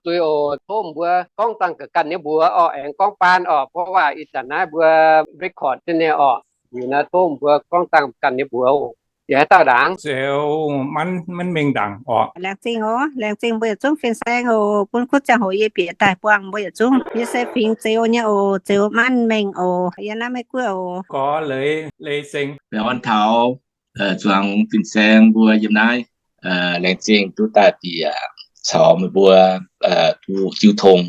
zuiz oc. Tov mbuo gorngv dangh ga'ganh nyei mbuox orqc, aengx gorngv baan orqc, เพราะว่า ih zanc naaiv mbuo record jienv nyei orqc. Liuz naaiv tov mbuo gorngv dangh ganh nyei mbuox oc. Yie haaix dauh ndaangc? Zeuz Manv, Manv Mengh ndaangc orqc. Laengz zingh oc, laengz zingh mbuo yietc zungv fin-saeng oc, bun kuv ziangh hoc yie bieqc daaih buangh mbuo yietc zungv. Yie se fingx Zeuz nyei oc, Zeuz Manv Mengh oc, yie naaiv Meiv Guoqv oc. Gorx Leiz, Leiz Seng. Baengh orn taux zuangx fin-saeng mbuo yiem naaiv. Laengz zingh duqv daaih bieqc caux meih mbuo duqv jiu tong.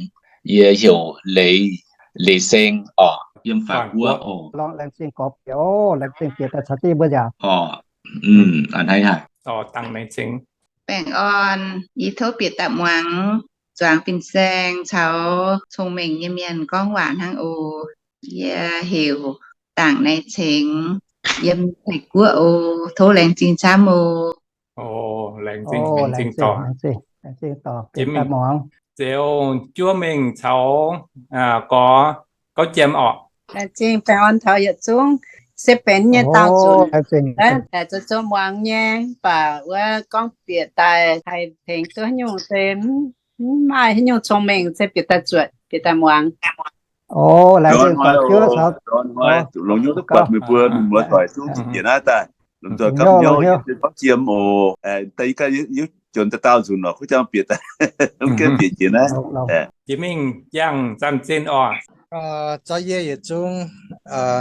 Yie heuc Leiz, Leiz Seng orqc, yiem Faatv Guoqv oc. Laengz zingh gorx bieqc oc, laengz zingh bieqc daaih caux jienv mbuo nziaauc orqc. Hnangv naaiv haic. Baengh orn, yie tov bieqc daaih muangx zuangx fin-saeng caux cong-mengh nyei mienh gorngv waac hnangv oc. Yie heuc Dangc Nai Cengx, yiem Taiv Guoqv oc. Tov laengz zingh camv oc. Laengz zingh, laengz zingh dorh. Zeuz Juov Mengh caux gorx Gauv Jiem orqc. Laengz zingh baengh orn taux yietc zungv se benx nyei dauh zunc, zoux zoux muangx nyei, mv baac wuov gorngv bieqc daaih haih tengx duqv haaix nyungc se mv maaih haaix nyungc cong-mengh se bieqc daaih zuotc, bieqc daaih muangx. Laengz zingh gorx Juov caux longc hnyouv duqv buatc meih mbuo muoz-doic zungv bieqc naaiv daaih. Lomh nzoih gapv hnyouv yie se Gauv Jiem oc. Daaih yie ganh yie jonc daaih daauh nzunc orqc, kuv jang bieqc daaih mv gaengh bieqc jiex naaiv. Jiex mingh yangh zanc zinh orqc. Zorqv yie yietc zungv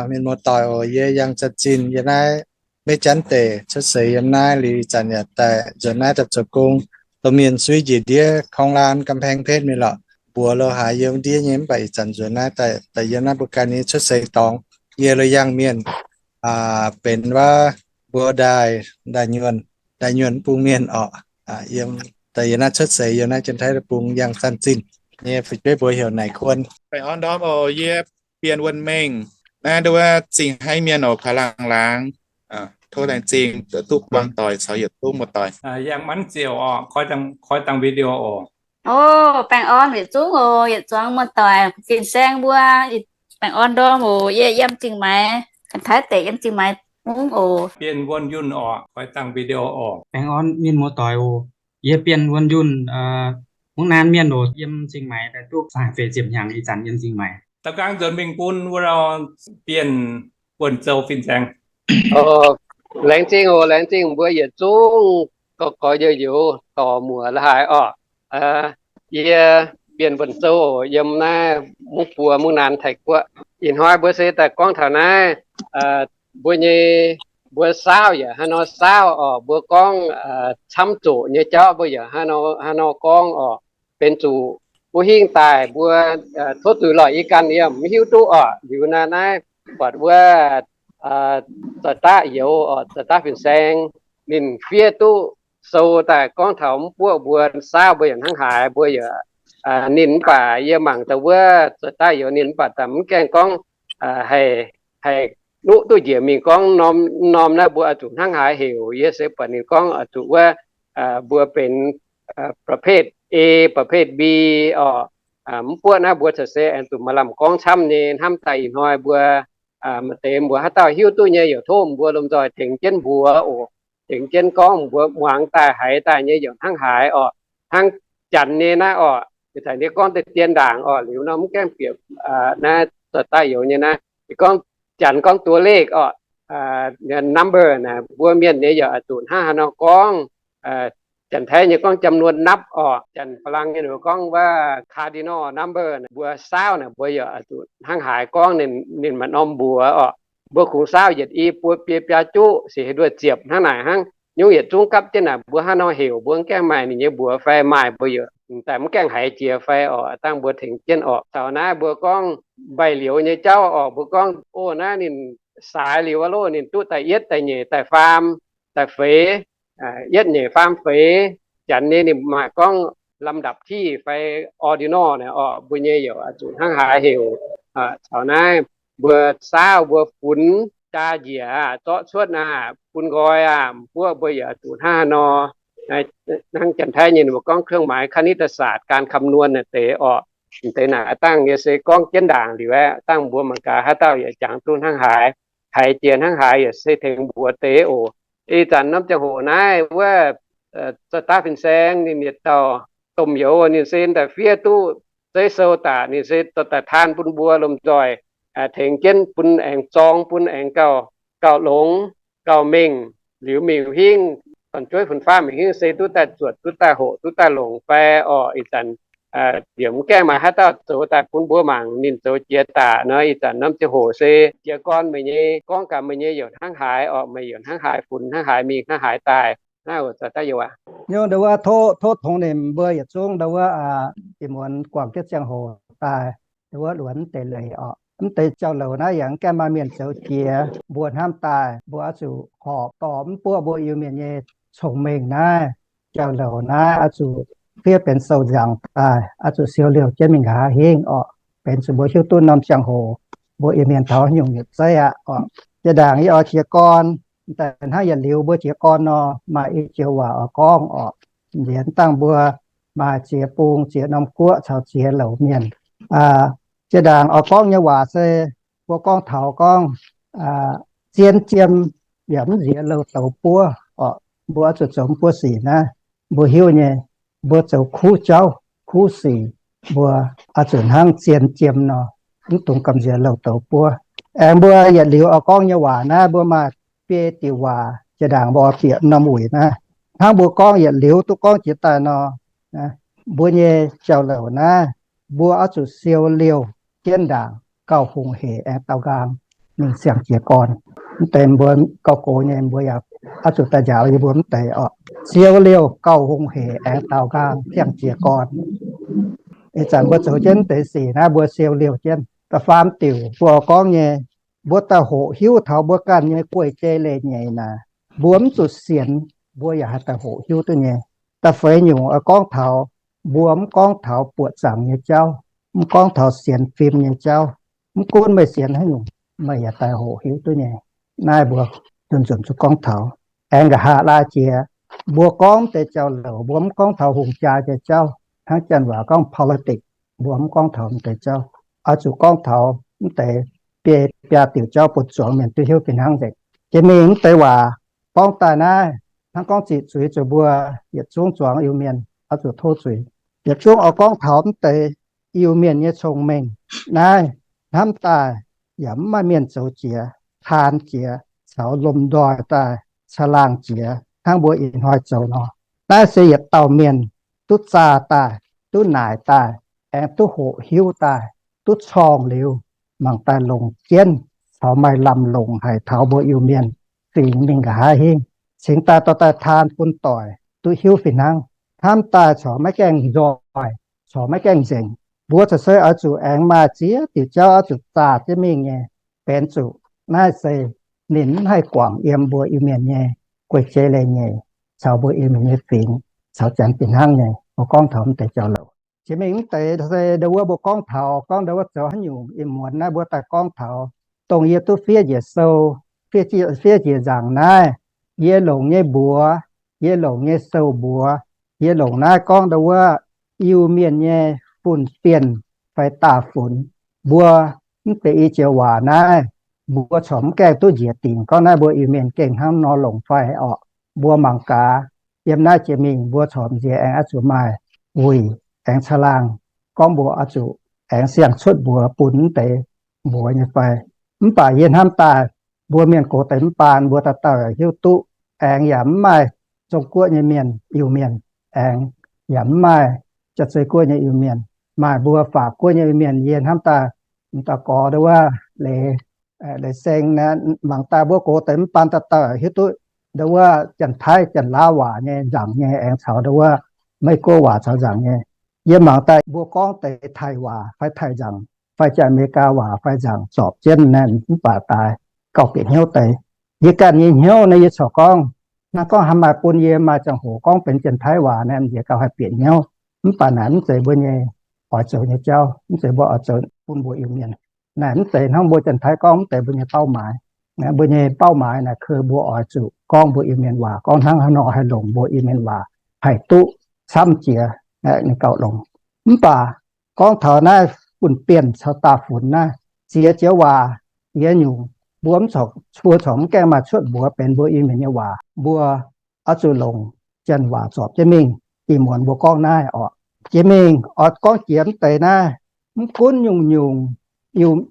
mienh muoz-doic oc. Yie yangh zanc zinh yiem naaiv Meiv Janv deic, cuotv seix yiem naaiv liuz ih zanc yaac daaih nzuonx naaiv daaih zoux gong. Domh mienh suiv njiec ndiev โครงการกำแพงเพชร mingh lorqc. Mbuox lo haaix yiem ndiev nyei mv baac ih zanc nzuonx naaiv daaih yiem naaiv mbuo ganh nyei cuotv seix dorngx. Yie lo yangh mienh benx wuov mbuo daaih, daaih nyuonh, daaih nyuonh mv bung mienh orqc. Yiem daaih yiem naaiv cuotv seix yiem naaiv Janx-Taiv bung yangh zanc zinh nyei fu'jueiv mbuox heuc Naaic Kuon. Baengh orn ndorm oc. Yie Bienh Wuonh Mengh. Naaiv nduov zingh haiv mienh oc, kaux laangz laangz. Tov laengz zingh duqv buangh doic caux yietc zungv muoz-doic. Yangh manv ziouc orqc, koi dangh video oc. O, baengh orn yietc zungv oc, yietc zuangx muoz-doic fin-saeng mbuo. Baengh orn ndorm oc. Yie yiem Zingh Maix, Janx-Taiv deic, yiem Zingh Maix mungv oc. Bienh Wuonh Yunh orqc, koi dangh video oc. Baengh orn mienh muoz-doic oc. Yie Bienh Wuonh Yunh, mungv naanv mienh oc, yiem Zingh Maix daaih duqv faah feix ziepc hnyangx, ih zanc yiem Zingh Maix. Da'gangv nzuonx mingh bun wuov dauh Bienh Wuonh Zoux fin-saeng. Laengz zingh oc, laengz zingh mbuo yietc zungv gorx-gorx youz-youz dorc muoc la'haaix orqc. Yie Bienh Wuonh Zoux oc, yiem naaiv mungv buo mungv naanv Taiv Guoqv. Ih hnoi mbuo se daaih gorngv taux naaiv mbuo nyei, mbuo saauv yaac haaix nor saauv orqc, mbuo gorngv camv zoqc nyei jauv mbuo yaac haaix nor gorngv orqc. Benx zuqc mbuo hingh daaih mbuo tov zuiz loic yie ganh yiem mv hiuv duqv orqc. Liuz naaiv, naaiv buatc wuov zoih daqv youz orqc, zoih daqv fin-saeng ninh fiev duqv sou daaih gorngv taux mv buoqv mbuo saauv mbuo yaac hnangv haaix mbuo yaac ninh mv baac yie mangc daaih wuov zoih daqv youz ninh mv baac daaih mv gaengh gorngv haih, haih nuqv duqv njiec mingh gorngv norm, norm naaiv mbuo oix zuqc hnangv haaix heuc. Yie se buatc ninh gorngv oix zuqc wuov mbuo benx ประเภท A ประเภท B orqc. Mv buoqv naaiv mbuo caux se aengx zuqc maaih lamh gorngv camv nyei. Hnamv daaih ih hnoi mbuo maaih deix mbuo haaix dauh hiuv duqv nyei yaac tov mbuo lomh nzoih tengx jienv mbuox oc. Tengx jienv gorngv mbuo muangx daaih haiz daaih nyei yaac hnangv haaix orqc. Hnangv Janx nyei naaiv orqc, ih zanc yie gorngv deix dien ndaangc orqc, liuz nor mv gaengh bieqc naaiv zoih daqv youz nyei naaiv. Yie gorngv Janx gorngv ตัวเลข orqc, number naaic, mbuo mienh nyei yaac oix zuqc hnangv haaix nor gorngv. Janx-Taiv nyei gorngv จำนวนนับ orqc, Janx-Faa^lang nyei gorngv wuov cardinal number naaic, mbuo saauv naaic mbuo yaac oix zuqc hnangv haaix gorngv ninh, ninh maaih norm mbuox orqc. Mbuo kungx saauv yietc i buo biei biaa juqv siec hei nduoh ziepc hnangv naaic hnangv. Nyungc yietc zungv gapv jienv naaic mbuo haaix nor heuc mbuo mv gaengh maaih ninh nyei mbuox fai maaih mbuo yaac daaih mv gaengh haiz jiex fai orqc. Dangh mbuo tengx jienv orqc. Taux naaiv mbuo gorngv mbaih liuz nyei jauv orqc, mbuo gorngv, o, naaiv ninh saaix liuz aqv loh, ninh duqv da'yietv da'nyeic da'faam da'feix, yietv nyeic faam feix. Janx nyei ninh maaih gorngv ลำดับที่ fai ordinal naaic orqc, mbuo nyei yaac oix zuqc hnangv haaix heuc. Taux naaiv mbuo saauv mbuo funx jaa njiec aqv, zorqv cuotv aqv, bun nqoi aqv, mbuoqv mbuo yaac oix zuqc hnangv haaix nor. Hnangv Janx-Taiv nyei ninh mbuo gorngv เครื่องหมายคณิตศาสตร์ การคำนวณ naaic deix orqc. Deix naaic dangh yie se gorngv jienv ndaangc liuz aqv, dangh mbuo mangc gaax haaix dauh yaac jangx duqv hnangv haaix, haiz jiex hnangv haaix yaac se tengx mbuox deix oc. Ih zanc norm ziangh hoc naaiv wuov zoih daqv fin-saeng ninh yietc dauh domh youz, ninh se daaih fiev duqv zeiv sou daaih, ninh se dorh daaih taan bun mbuo lomh nzoih tengx jienv bun aengx zorng, bun aengx gauh, gauh longx, gauh mengh, liuz mingh hingv, dorn-jueiv fun-faqv mingh hingv se duqv daaih zuotc, duqv daaih hoqc, duqv daaih longc fai orqc. Ih zanc yie mv gaengh maaih haaix dauh zoux daaih bun mbuo mangc, ninh zoux jiex daaih nor, ih zanc norm ziangh hoc se jiez gorn meih nyei, gorngv gaax meih nyei youc hnangv haaix orqc, meih youc hnangv haaix funx, hnangv haaix mingh, hnangv haaix daaih, hnangv haaix oc. Zaqc daaih youc aac, nyungc ndau wuov tov, tov tongx nimc mbuo yietc zungv ndau wuov ih muonz guangc jienv ziangh hoc daaih, ndau wuov luonx mv deix leiz orqc. Mv deix jauv-louc naaiv yaac mv gaengh maaih mienh zoux jiex. Mbuo hnamv daaih mbuo oix zuqc horpc dorh mv buoqv mbuo Iu-Mienh nyei cong-mengh naaiv, jauv-louc naaiv oix zuqc fiev benx sou nzangc daaih, oix zuqc siou liouh jienv mingh nqa'haav hingv orqc, benx zuqc mbuo hiuv duqv norm ziangh hoc mbuo Iu-Mienh taux haaix nyungc yietc zeiv aqv orqc. Jiex ndaangc yie oix jiez gorn, daaih hnangv yietc liuz mbuo jiez gorn nor, maaih i joux waac oix gorngv orqc. Nziex dangh mbuo maaih ziex bung, ziex norm guoqv caux ziex louc mienh. Jiex ndaangc oix gorngv nyei waac se mbuo gorngv taux gorngv zien jiem yaac mv nziex louh douz buov orqc. Mbuo oix zuqc zoux mv buov sic naaiv, mbuo hiuv nyei, mbuo zoux kuv jauv kuv sic, mbuo oix zuqc hnangv zien jiem nor, mv dungx gamh nziex louh douz buov. Aengx mbuo yietc liuz oix gorngv nyei waac naaiv mbuo maaih biei diuc waac, jiex ndaangc mbuo oix bieqc norm wuic naaiv. Hnangv mbuo gorngv yietc liuz duqv gorngv jiex daaih nor, mbuo nyei jauv-louc naaiv, mbuo oix zuqc siou liouh jienv ndaangc gauh hungh hec aengx daaux nqaang mingh siang jiez gorn. Mv deix mbuo gauh gox nyei, mbuo yaac oix zuqc daaih njaaux yie mbuo mv deix orqc. Siou liouh gauh hungh hec aengx daaux nqaang siang jiez gorn. Ih zanc mbuo zoux jienv mv deix sic naaiv mbuo siou liouh jienv. Da'faam diuc mbuo oix gorngv nyei, mbuo daaih hoqc hiuv taux mbuo ganh nyei guei-jei leiz-nyeic naaic, mbuo mv zuqc sienx, mbuo yaac haih daaih hoqc hiuv duqv nyei. Da'feix nyungc oix gorngv taux, mbuo mv gorngv taux buoqc zaangc nyei jauv, mv gorngv taux sienx fim nyei jauv. Mv gunv meih sienx haaix nyungc, meih yaac daaih hoqc hiuv duqv nyei. Naaiv mbuo nzunc nzunc zuqc gorngv taux. Aengx nqa'haav laai jiex, mbuo gorngv deix jauv-louc mbuo mv gorngv taux hungh jaa nyei jauv, hnangv janx waac gorngv politics, mbuo mv gorngv taux mv deix jauv. Oix zuqc gorngv taux mv deix biei biaa diuc jauv bun zuangx mienh duqv hiuv fih hnangv nzengc. Jiex mingh mv deix waac gorngv daaih naaiv, hnangv gorngv ziqc zuiz zuqc mbuo yietc zungv zuangx Iu-Mienh oix zuqc tov zuiz. Yietc zungv oix gorngv taux mv deix Iu-Mienh nyei cong-mengh naaiv, hnamv daaih yaac mv maaih mienh zoux jiex, taan jiex, caux lomh nzoih daaih caangh laangh jiex hnangv mbuo ih hnoi zoux nor. Naaiv se yietc dauh mienh duqv zaah daaih, duqv naaic daaih, aengx duqv hoqc hiuv daaih, duqv corngh liuz, mangc daaih longc jienv caux maaih lamh longc haic taux mbuo Iu-Mienh fingx mingh nqa'haav hingv, cingx daaih dorh daaih taan bun doic duqv hiuv fih hnangv. Hnamv daaih corc maiv gaengh nzoih, corc maiv gaengh nzengc. Mbuo corc se oix zuqc aengx maaih ziex diuc jauv oix zuqc zaah jienv mingh nyei, benx zuqc naaiv se ninh mv haih guangc yiem mbuo Iu-Mienh nyei guei-jei leiz-nyeic caux mbuo Iu-Mienh nyei fingx caux janx fih hnangv nyei. Mbuo gorngv taux mv deix jauv-louc. Jiex mingh mv deix se ndau wuov mbuo gorngv taux gorngv ndau wuov zoux haaix nyungc ih muonz naaiv mbuo daaih gorngv taux, dongh yie duqv fiev njiec sou, fiev njiec nzangc naaiv, yie longc nyei mbuox, yie longc nyei sou mbuox, yie longc naaiv gorngv ndau wuov Iu-Mienh nyei fun-bienh fai daah funx. Mbuo mv deix i joux waac naaiv, mbuo corc mv gaengh duqv njiec dingc gorngv naaiv mbuo Iu-Mienh gengh hnangv nor longc fai orqc. Mbuo mangc gaax, yiem naaiv jiex mingh mbuo corc m'nziex aengx oix zuqc maaih wuic aengx caangh laangh gorngv mbuo oix zuqc aengx siang-cuotv mbuox bun mv deix mbuox nyei fai. Mv baac yie hnamv daaih mbuo mienh gox deix mv baan mbuo dauh dauh hiuv duqv, aengx yaac mv maaih Zong-Guoqv nyei mienh, Iu-Mienh, aengx yaac mv maaih Jaav-Zei Guoqv nyei Iu-Mienh. Maaih mbuo Faac Guoqv nyei Iu-Mienh, yie hnamv daaih m'dauh gorx ndau wuov Leiz, Leiz Seng, mangc daaih mbuo gox deix mv baan dauh dauh hiuv duqv ndau wuov Janx-Taiv Janx-Laauv waac nyei nzangc nyei, aengx caux ndau wuov Meiv-Guoqv waac caux nzangc nyei. Yie mangc daaih mbuo gorngv deix Taiv waac fai Taiv nzangc fai Janx-Aa^me^li^gaa waac fai nzangc zorpc jienv naaiv, mv baac daaih gauh bieqc hnyouv deix. Yie ganh nyei hnyouv naaiv yie corc gorngv, hnangv gorngv haih maaih bun yie maaih ziangh hoc gorngv benx Janx-Taiv waac naaiv, yie gauh haih bieqc hnyouv. Mv baac naaic mv zeiz mbuo nyei oix zoux nyei jauv, mv zeiz mbuo oix zoux bun mbuo Iu-Mienh. Naaic mv zeiz hnangv mbuo Janx-Taiv gorngv mv deix mbuo nyei เป้าหมาย. Mbuo nyei เป้าหมาย naaic คือ mbuo oix zuqc gorngv mbuo Iu-Mienh waac, gorngv hnangv haaix nor haih longc mbuo Iu-Mienh waac haih duqv camv jiex, ninh gauh longx. Mv baac gorngv taux naaiv fun-bienh caux daah funx naaiv, ziex joux waac, ziex nyungc, mbuo mv corc, mbuo corc mv gaengh maaih cuotv mbuox benx mbuo Iu-Mienh nyei waac. Mbuo oix zuqc longc Janx waac zorpc jienv mingh. Ih muonz mbuo gorngv naaiv orqc, Jiex mingh oix gorngv jiex mv deix naaiv, mv gunv nyungc-nyungc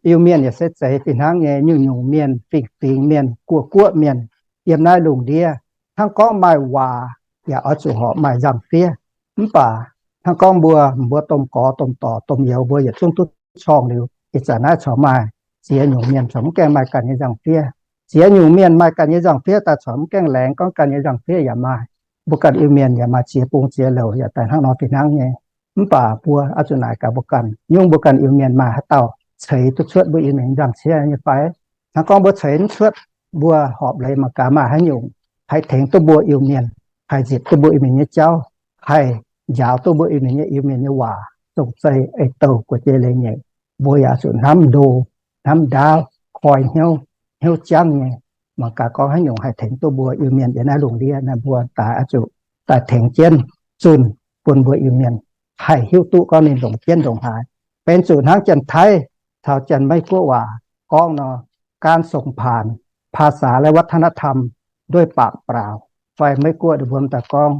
Iu-Mienh yaac se zeiz fih hnangv nyei, nyungc-nyungc mienh, fingx-fingx mienh, guoqv-guoqv mienh, yiem naaiv lungh ndiev, hnangv gorngv maaih waac yaac oix zuqc horpc maaih nzangc-fiev. Mv baac hnangv gorngv mbuo, mbuo domh gorx domh dorc domh youz mbuo yietc zungv duqv corngh liuz, ih zanc naaiv corc maaih ziex nyungc mienh corc mv gaengh maaih ganh nyei nzangc-fiev. Ziex nyungc mienh maaih ganh nyei nzangc-fiev daaih corc mv gaengh laengz gorngv ganh nyei nzangc-fiev yaac maaih. Mbuo ganh Iu-Mienh yaac maaih ziex bung ziex louc yaac daaih hnangv nor fih hnangv nyei. Mv baac mbuo oix zuqc naaic gaax mbuo ganh, nyungc mbuo ganh Iu-Mienh maaih haaix dauh ceix duqv cuotv mbuo Iu-Mienh nzangc-fiev nyei fai? Hnangv gorngv mbuo ceix mv cuotv, mbuo horpc leiz mangc gaax maaih haaix nyungc haih tengx duqv mbuo Iu-Mienh, haih nzipc duqv mbuo Iu-Mienh nyei jauv, haih njaaux duqv mbuo Iu-Mienh nyei, Iu-Mienh nyei waac, zong-zei, ei-douh, guei-jei leiz-nyeic. Mbuo yaac zuqc hnamv ndo, hnamv ndaauv, koi hnyouv, hnyouv jangv nyei, mangc gaax gorngv haaix nyungc haih tengx duqv mbuo Iu-Mienh yiem naaiv lungh ndiev naaiv, mbuo daaih oix zuqc daaih tengx jienv zunh bun mbuo Iu-Mienh haih hiuv duqv gorngv ninh longc jienv ndongc haaix. Benx zuqc hnangv Janx-Taiv caux Janx-Meiv-Guoqv waac gorngv nor, การส่งผ่านภาษาและวัฒนธรรมด้วยปากเปล่า fai Meiv-Guoqv ninh mbuo daaih gorngv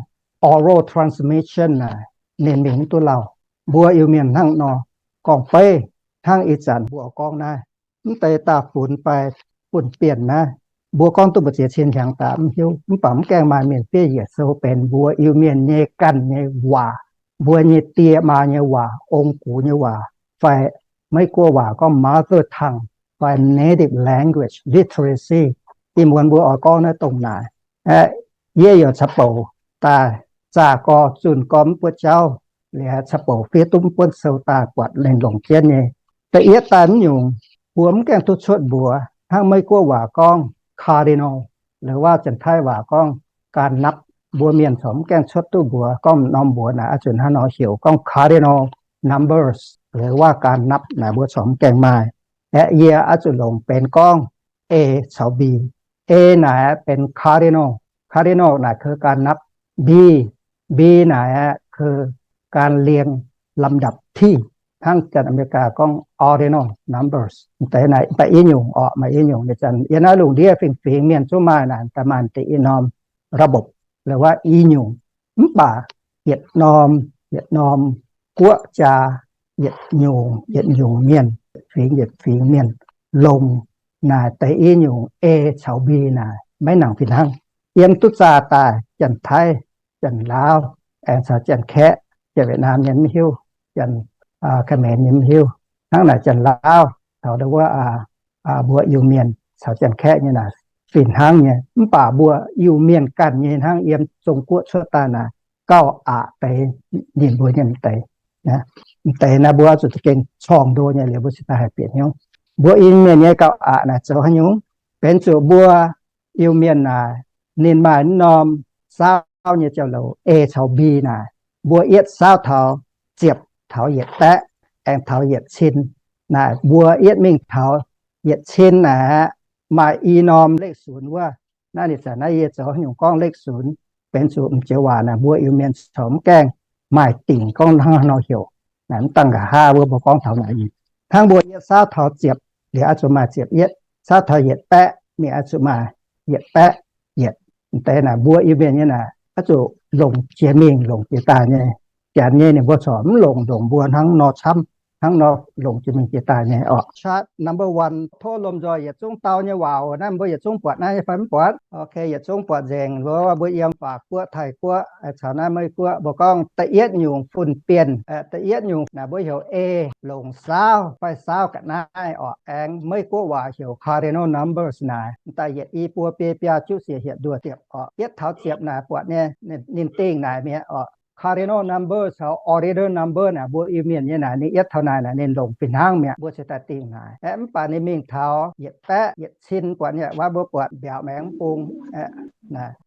oral transmission naaic, ninh mingh mv duqv lauh. Mbuo Iu-Mienh hnangv nor, gorngv-beiv hnangv ih zanc mbuo gorngv naaiv, mv deix daaih funx fai funx bienh naaiv, mbuo gorngv duqv mbu'ziex cin hnyangx daaih mv hiuv, mv baac mv gaengh maaih mienh fiev yietc sou benx mbuo Iu-Mienh nyei ganh nyei waac, mbuo nyei die maa nyei waac, ong-gux nyei waac, fai Meiv-Guoqv waac gorngv mother tongue fai native language literacy. Ih muonz mbuo oix gorngv naaiv dongh naaic aeqv, yie yaac caux bouc daaih zaah gorx zunh gorx mv buoqv jauv, liuz caux bouc fiev duqv mv buonv sou daaih buatc ninh longc jienv nyei. Da'yietv daaih mv nyungc, mbuo mv gaengh duqv cuotv mbuox hnangv Meiv-Guoqv waac gorngv cardinal, liuz waac Janx-Taiv waac gorngv การนับ. Mbuo mienh corc mv gaengh cuotv duqv mbuox gorngv norm mbuox naaic oix zuqc hnangv nor heuc gorngv cardinal numbers, liuz waac การนับ naaic mbuo corc mv gaengh maaih. Aeqv, yie oix zuqc longc benx gorngv A caux B. A naaic benx cardinal, cardinal naaic คือการนับ. B, B naaic คือการเรียงลำดับที่, hnangv Janx-America gorngv ordinal numbers. Deix naaic da'yietv nyungc orqc, maaih i nyungc nyei zanc yiem naaiv lungh ndiev fingx-fingx mienh zungv maaih naaic, da'maanc deix i norm ระบบ liuz waac i nyungc. Mv baac yietc norm, yietc norm guoqv jaa, yietc nyungc, yietc nyungc mienh, fingx, yietc fingx mienh longc naaic deix i nyungc A caux B naaic maiv nangc fih hnangv. Yiem duqv zaah daaih Janx-Taiv, Janx-Laauv, aengx caux Janx-Kaeqv, Janx-Wietc^naam nyei mv hiuv, Janx, Ka'menx nyei mv hiuv, hnangv naaic Janx-Laauv caux wuov mbuo Iu-Mienh caux Janx-Kaeqv nyei naaic fih hnangv nyei. Mv baac mbuo Iu-Mienh ganh nyei hnangv yiem Zong-Guoqv cuotv daaih naaic gauh aqc deix ninh mbuo nyei m'deix. M'deix naaiv mbuo zuqc za'gengh corngh ndo nyei liuz mbuo cingx daaih haih bieqc hnyouv mbuo Iu-Mienh nyei gauh aqc naaic zoux haaix nyungc. Benx zuqc mbuo Iu-Mienh naaic ninh maaih norm saauv nyei jauv-louc A caux B naaic, mbuo yietv saauv taux ziepc, taux yietc baeqv, aengx taux yietc cin. Naaic mbuo yietv mingh taux yietc cin naaic aqv, maaih i norm เลขศูนย์ wuov. Naaiv ninh zanc naaiv yie zoux haaix nyungc gorngv เลขศูนย์, benx zuqc m'jiex waac naaic mbuo Iu-Mienh corc mv gaengh maaih dingc gorngv hnangv nor heuc. Naaic mv dangh nqa'haav wuov mbuo gorngv taux naaic, hnangv mbuo yietv saauv taux ziepc liuz oix zuqc maaih ziepc yietv, saauv taux yietc baeqv mingh oix zuqc maaih yietc baeqv yietc. M'deix naaic mbuo Iu-Mienh nyei naaic oix zuqc longc jiex mingh longc jiex daaih nyei. Janx nyei ninh mbuo corc mv longc ndongc mbuo hnangv nor camv, hnangv nor longc jiex mingh jiex daaih nyei orqc. Chart number one, tov lomh nzoih yietc zungv dau nyei waac oc. Naaiv mbuo yietc zungv buatc naaiv nyei fai mv buatc? Ok, yietc zungv buatc nzengc. Mbuo, mbuo yiem Faac Guoqv, Taiv Guoqv, caux naaiv Meiv Guoqv, mbuo gorngv da'yietv nyungc funx bienh, da'yietv nyungc naaic mbuo heuc A, longc saauv fai saauv ga'naaiv orqc. Aengx Meiv Guoqv waac heuc cardinal numbers naaic, da'yietv i buo biei biaa juqv siec hietc nduoh diepc orqc. Yietv taux ziepc naaic buatc nyei, ninh dingh naaic mi'aqv orqc. Cardinal number caux ordinal number naaic mbuo Iu-Mienh nyei naaic ninh yietv taux naaic naaic ninh longc fih hnangv mi'aqv, mbuo cingx daaih dingh naaic. Aeqv, mv baac ninh mingh taux yietc baeqv yietc cin buatc nyei, waac mbuo buatc mbiaauc maengx mv bung,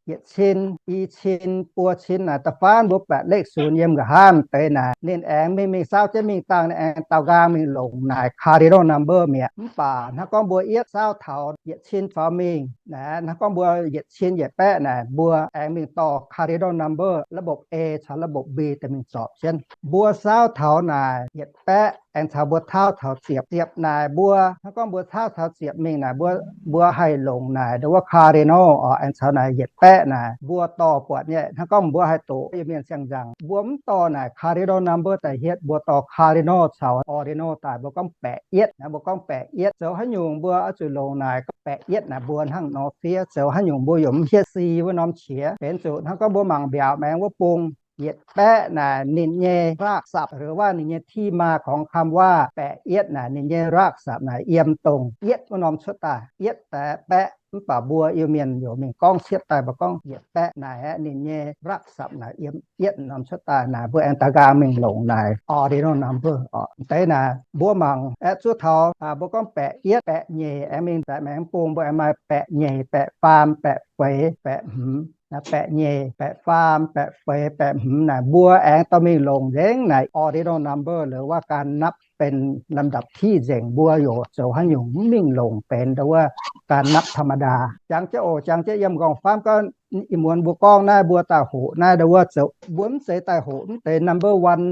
yietc cin, i cin, buo cin naaic da'faanh mbuo buatc เลขศูนย์ yiem nqa'haav deix naaic ninh aengx mingh mingh saauv jienv mingh dangh ninh aengx daaux nqaang mingh longc naaic cardinal number mi'aqv. Mv baac hnangv gorngv mbuo yietv saauv taux yietc cin faaux mingh naaic, hnangv gorngv mbuo yietc cin yietc baeqv naaic mbuo aengx mingh dorh cardinal number ระบบ A caux ระบบ B deix mingh zorpc jienv. Mbuo saauv taux naaic yietc baeqv aengx caux mbuo caauv taux ziepc. Ziepc naaic mbuo hnangv gorngv mbuo caauv taux ziepc mingh naaic, mbuo, mbuo haih longc naaic ndo wuov cardinal oc, aengx caux naaic yietc baeqv naaic mbuo dorh buatc nyei. Hnangv gorngv mbuo haih doqc Iu-Mienh siang-nzangc, mbuo mv dorh naaic cardinal number daaih hietv, mbuo dorh cardinal caux ordinal daaih, mbuo gorngv baeqv yietv. Naaiv mbuo gorngv baeqv yietv, zoux haaix nyungc mbuo oix zuqc longc naaic baeqv yietv naaic mbuo hnangv nor fiev. Zoux haaix nyungc mbuo yaac mv hietv si wuov norm qiex. Benx zuqc hnangv gorngv mbuo mangc mbiaauc maengx wuov bung, yietc baeqv naaic ninh nyei รากศัพท์ หรือว่า ninh nyei ที่มาของคำว่า baeqv yietv naaic ninh nyei รากศัพท์ naaic yiem dongh yietv wuov norm cuotv daaih. Yietv deix baeqv, mv baac mbuo Iu-Mienh yaac mingh gorngv cietv daaih mbuo gorngv yietc baeqv naaic aeqv, ninh nyei รากศัพท์ naaic yiem yietv norm cuotv daaih naaic mbuo aengx da'nqaang mingh longc naaic ordinal number oc. Deix naaic mbuo mangc aeqv, zuov taux mbuo gorngv baeqv yietv, baeqv nyeic aengx mingh daaih maengx bung mbuo aengx maaih baeqv nyeic, baeqv faam, baeqv feix, baeqv hmz. Baeqv nyeic, baeqv faam, baeqv feix, baeqv hmz naaic mbuo aengx dorh mingh longc nzengc naaic ordinal number หรือว่าการนับเป็นลำดับที่ nzengc. Mbuo yaac zoux haaix nyungc mv mingh longc benx ndo wuov การนับธรรมดา. Jangx jienv oc, jangx jienv yiem nqorngv-famv gorngv, ih muonz mbuo gorngv naaiv mbuo daaih hoqc naaiv ndo wuov zoux, mbuo mv zeiz daaih hoqc mv deix number one,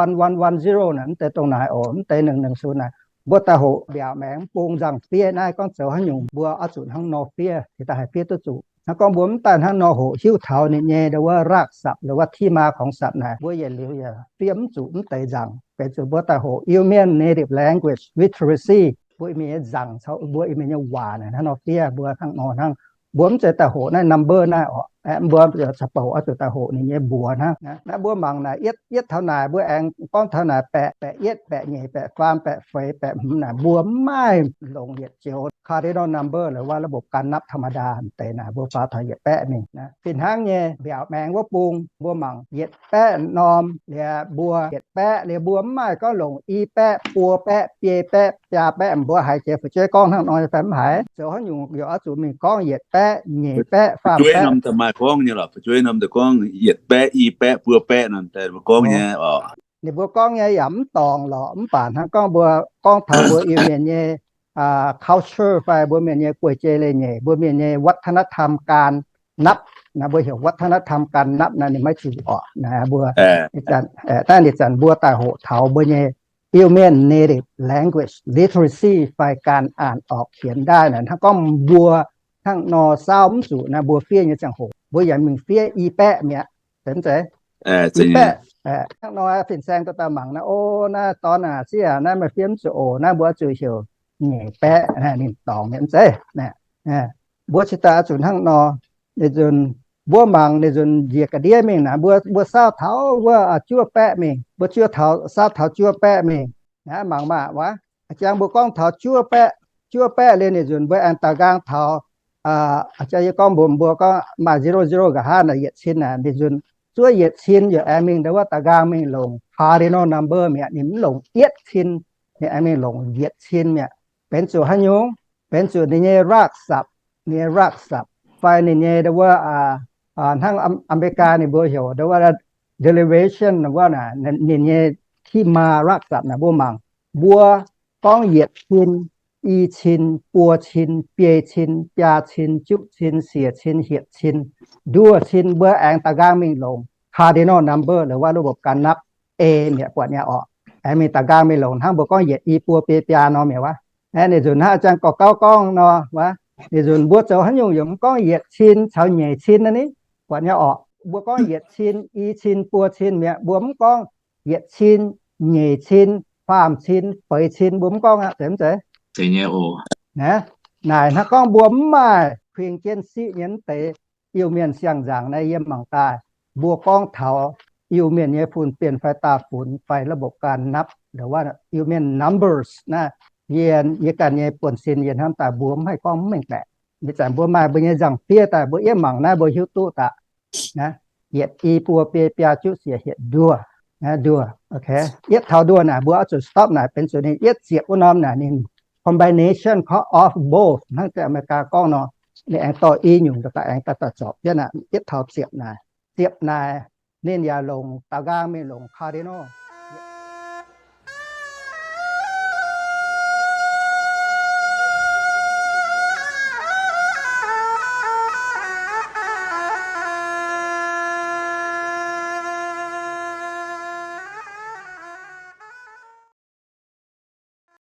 one one one zero naaic, mv deix dongh naaic oc, mv deix หนึ่งหนึ่งศูนย์ naaic. Mbuo daaih hoqc mbiaauc maengx bung nzangc-fiev naaiv gorngv zoux haaix nyungc mbuo oix zuqc hnangv nor fiev, cingx daaih haih fiev duqv zuqc. Hnangv gorngv mbuo mv daaih hnangv nor hoqc hiuv taux ninh nyei ndo wuov รากศัพท์ หรือว่า ที่มาของศัพท์ naaic, mbuo yietc liuz yaac fiev mv zuqc mv deix nzangc. Benx zuqc mbuo daaih hoqc Iu-Mienh native language literacy, mbuo Iu-Mienh nyei nzangc caux mbuo Iu-Mienh nyei waac naaic hnangv nor fiev, mbuo hnangv nor hnangv. Mbuo mv zeiz daaih hoqc naaiv number naaiv oc. Mbuo caux bouc oix zuqc daaih hoqc ninh nyei mbuox hnangv. Naaiv mbuo mangc naaic, yietv, yietv taux naaic mbuo aengx gorngv taux naaic baeqv, baeqv yietv, baeqv nyeic, baeqv faam, baeqv feix, baeq hmz naaic, mbuo mv maaih longc yietc joux cardinal number หรือว่า ระบบการนับธรรมดา deix naaic mbuo faaux taux yietc baeqv mingh. Fih hnangv nyei mbiaauc maengx wuov bung mbuo mangc yietc baeqv norm liuz mbuo yietc baeqv liuz mbuo mv maaih gorngv longc i baeqv, buo baeqv, biei baeqv, biaa baeqv, mbuo haiz jiex fu'jueiv gorngv hnangv nor fai mv haiz? Zoux haaix nyungc yaac oix zuqc mingh gorngv yietc baeqv, nyeic baeqv, faam baeqv. Maaih gorngv nyei lorqc, fu'jueiv norm deix gorngv yietc baeqv, i baeqv, buo baeqv nor deix mbuo gorngv nyei oc. Ninh mbuo gorngv nyei yaac mv dorngc lorqc, mv baac hnangv gorngv mbuo gorngv taux mbuo Iu-Mienh nyei culture fai mbuo Mienh nyei guei jei leiz-nyeic, mbuo Mienh nyei วัฒนธรรมการนับ naaiv, mbuo heuc วัฒนธรรมการนับ naaiv ninh maiv zuqc oc. Naaiv mbuo, naaiv ninh zanc mbuo daaih hoqc taux mbuo nyei Iu-Mienh native language literacy fai การอ่านออกเขียนได้ naaic. Hnangv gorngv mbuo hnangv nor saauv mv zuqc naaiv, mbuo fiev nyei ziangh hoc mbuo yaac mingh fiev i baeqv mi'aqv, zeiz mv zeiz? I baeqv. Hnangv nor fin-saeng dorh daaih mangc naaiv, o, naaiv dorn aac, sieqv aac, naaiv meih fiev mv zuqc oc, naaiv mbuo zuqc heuc nyeic baeqv. Ninh dorngc mi'aqv, mv zeiz? Mbuo cingx daaih oix zuqc hnangv nor. Ninh nzunc mbuo mangc ninh nzunc njiec ga'ndiev mingh naaic, mbuo, mbuo saauv taux wuov juov baeqv mingh, mbuo juov taux, saauv taux juov baeqv mingh. Naaiv mangc maah, wuov, jangx mbuo gorngv taux juov baeqv, juov baeqv liuz ninh nzunc mbuo aengx daux nqaang taux, jangx yie gorngv mbuo, mbuo gorngv maaih zero zero nqa'haav naaic yietc cin naaic, ninh nzunc zuov yietc cin yaac aengx mingh ndo wuov daux nqaang mingh longc cardinal number mi'aqv. Ninh mv longc yietv cin, ninh aengx mingh longc yietc cin mi'aqv. Benx zuqc haaix nyungc? Benx zuqc ninh nyei รากศัพท์, ninh nyei รากศัพท์ fai ninh nyei ndo wuov, hnangv America ninh mbuo heuc ndo wuov derivation wuov naaic, ninh nyei ที่มา รากศัพท์ naaic mbuo mangc, mbuo gorngv yietc cin, i cin, buo cin, biei cin, biaa cin, juqv cin, siec cin, hietc cin, nduoh cin, mbuo aengx daux nqaang mingh longc cardinal number หรือว่า ระบบการนับ A mi'aqv, buatc nyei oc. Aengx mingh daux nqaang mingh longc hnangv mbuo gorngv yietc, i, buo, biei, biaa nor mi'aqv wuov. Aeqv, ninh nzunc hnangv jang gorx gauv gorngv nor wuov, ninh nzunc mbuo zoux haaix nyungc yaac mv gorngv yietc cin caux nyeic cin naaiv ni, buatc nyei oc. Mbuo gorngv yietc cin, i cin, buo cin mi'aqv, mbuo mv gorngv yietc cin, nyeic cin, faam cin, feix cin, mbuo mv gorngv aqv, zeiz mv zeiz? Naaiv, naaic hnangv gorngv mbuo mv maaih kuingx jienv siqv nyei mv deix Iu-Mienh siang-nzangc naaiv yiem mangc daaih, mbuo gorngv taux Iu-Mienh nyei fun-bienh fai daaih funx fai ระบบการนับ หรือว่า Iu-Mienh numbers naaiv, yie, yie ganh nyei buonv-sin yie hnamv daaih mbuo mv haih gorngv mv mengh baeqc. Ih zanc mbuo maaih mbuo nyei nzangc-fiev daaih, mbuo yietv mangc naaiv mbuo hiuv duqv daaih. Naaiv, yietc, i, buo, biei, biaa, juqv, siec, hietc, nduoh. Naaiv nduoh, ok. Yietv taux nduoh naaic mbuo oix zuqc stop naaic, benx zuqc ninh yietv ziepc wuov norm naaic ninh combination of both hnangv America gorngv nor, ninh aengx dorh i nyungc daaih aengx daaih zorpc jienv naaic, yietv taux ziepc naaic. Ziepc naaic ninh yaac longc daux nqaang mingh longc cardinal.